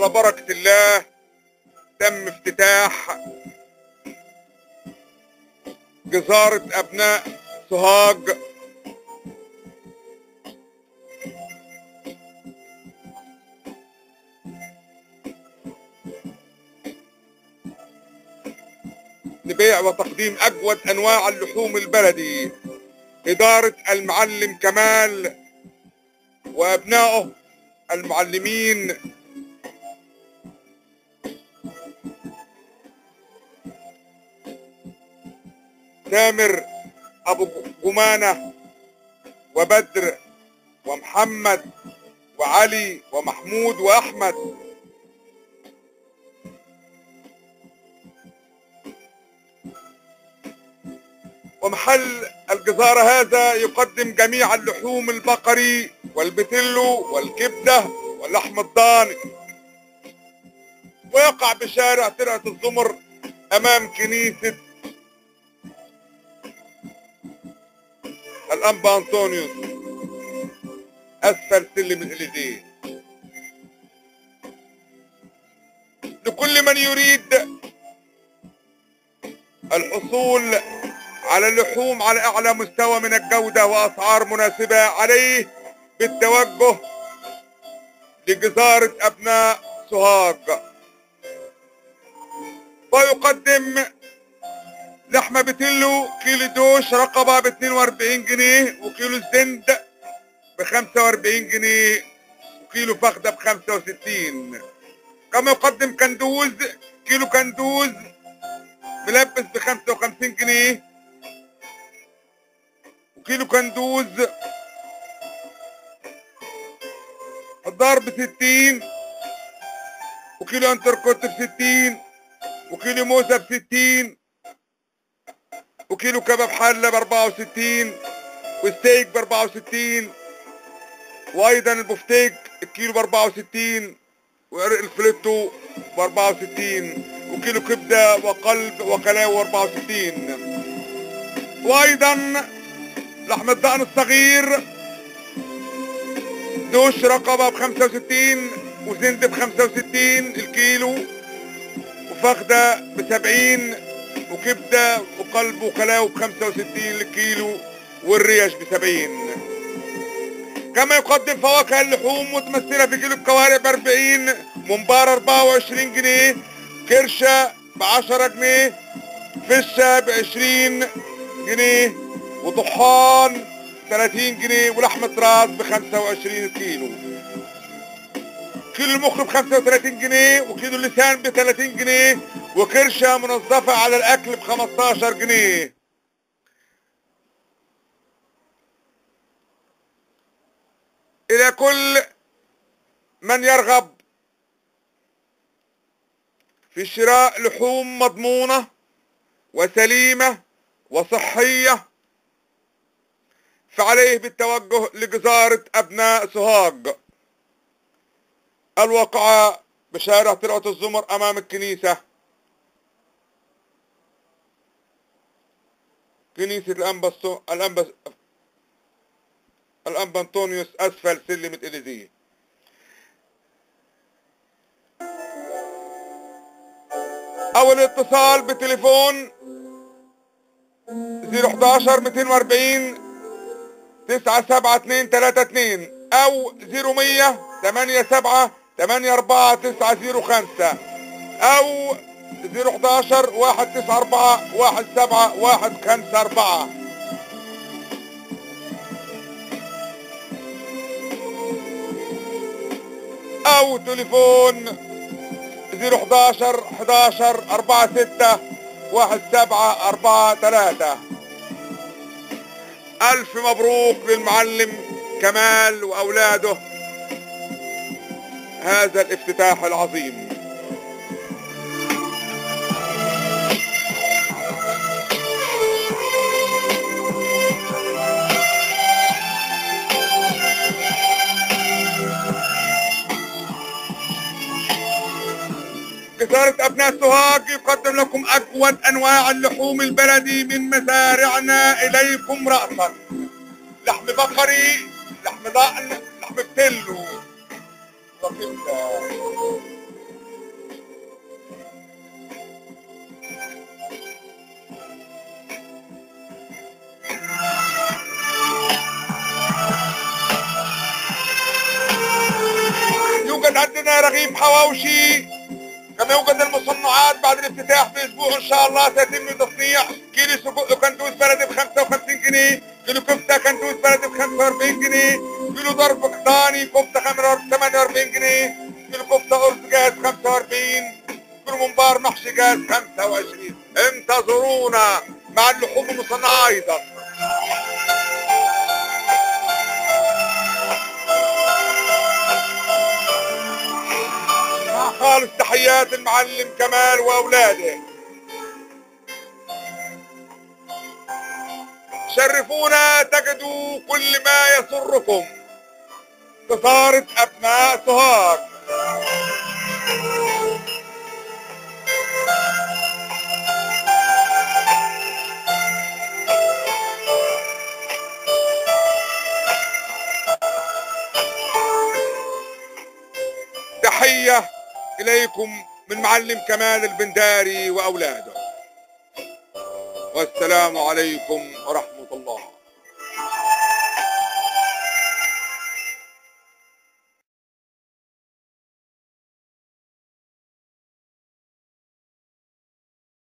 على بركة الله تم افتتاح جزارة أبناء سوهاج لبيع وتقديم أجود أنواع اللحوم البلدي. إدارة المعلم كمال وأبنائه المعلمين تامر أبو جمانة وبدر ومحمد وعلي ومحمود وأحمد. ومحل الجزارة هذا يقدم جميع اللحوم البقري والبتلو والكبدة واللحم الضاني، ويقع بشارع ترعة الزمر أمام كنيسة الأنبا أنطونيوس أسفل سلم الإليزيه. لكل من يريد الحصول على اللحوم على أعلى مستوى من الجودة وأسعار مناسبة عليه بالتوجه لجزارة أبناء سوهاج. ويقدم لحمة بتلو كيلو دوش رقبة ب 42 جنيه، وكيلو الزند ب 45 جنيه، وكيلو فخدة ب 65. كما يقدم كندوز كيلو كندوز ملبس ب 55 جنيه، وكيلو كندوز الضار ب 60، وكيلو انتركوت ب 60، وكيلو موزة ب 60، وكيلو كباب حلة ب 64، وستيك ب 64، وايضا البفتيك الكيلو ب 64، وعرق الفليتو ب 64، وكيلو كبدة وقلب وكلاوي 64. وايضا لحم الضأن الصغير دوش رقبة ب 65، وزند ب 65 الكيلو، وفخدة ب 70، وكبدة وقلب وكلاوي ب 65 الكيلو، والريش ب 70. كما يقدم فواكه اللحوم متمثلة في كيلو الكوارع ب 40، ممبار 24 جنيه، كرشة ب 10 جنيه، فشة ب 20 جنيه، وطحان 30 جنيه، ولحمة راس ب 25 كيلو. كيلو المخ ب 35 جنيه، وكيلو اللسان ب 30 جنيه، وكرشة منظفة على الأكل ب 15 جنيه. إلى كل من يرغب في شراء لحوم مضمونة وسليمة وصحية فعليه بالتوجه لجزارة أبناء سوهاج الواقعة بشارع ترعة الزمر أمام الكنيسة، كنيسة الأنبا أنطونيوس أسفل سلم الإليزيه. أو الاتصال بتليفون 011 240 97232 أو 0100 87 84 905 أو 011 194 17 154. أو تليفون 011 11 46 17 43. ألف مبروك للمعلم كمال وأولاده هذا الافتتاح العظيم. جزارة أبناء سوهاج يقدم لكم أجود أنواع اللحوم البلدي من مزارعنا إليكم رأسا. لحم بقري، لحم ضأن، لحم بتلو، وكبدة. معانا رغيف حواوشي. كما يوجد المصنعات بعد الافتتاح باسبوع ان شاء الله سيتم تصنيع كيلو سجق كندوز بلدي ب 55 جنيه، كيلو كفته كندوز بلدي ب 45 جنيه، كيلو ضرب قطاني كفته 48 جنيه، كيلو كفته ارز جاهز 45، كيلو ممبار محشي جاهز 25. انتظرونا مع اللحوم المصنعة ايضا. مع خالص تحيات المعلم كمال واولاده. شرفونا تجدوا كل ما يسركم. خسارة أبناء سوهاج. تحية إليكم من معلم كمال البنداري وأولاده، والسلام عليكم ورحمة الله.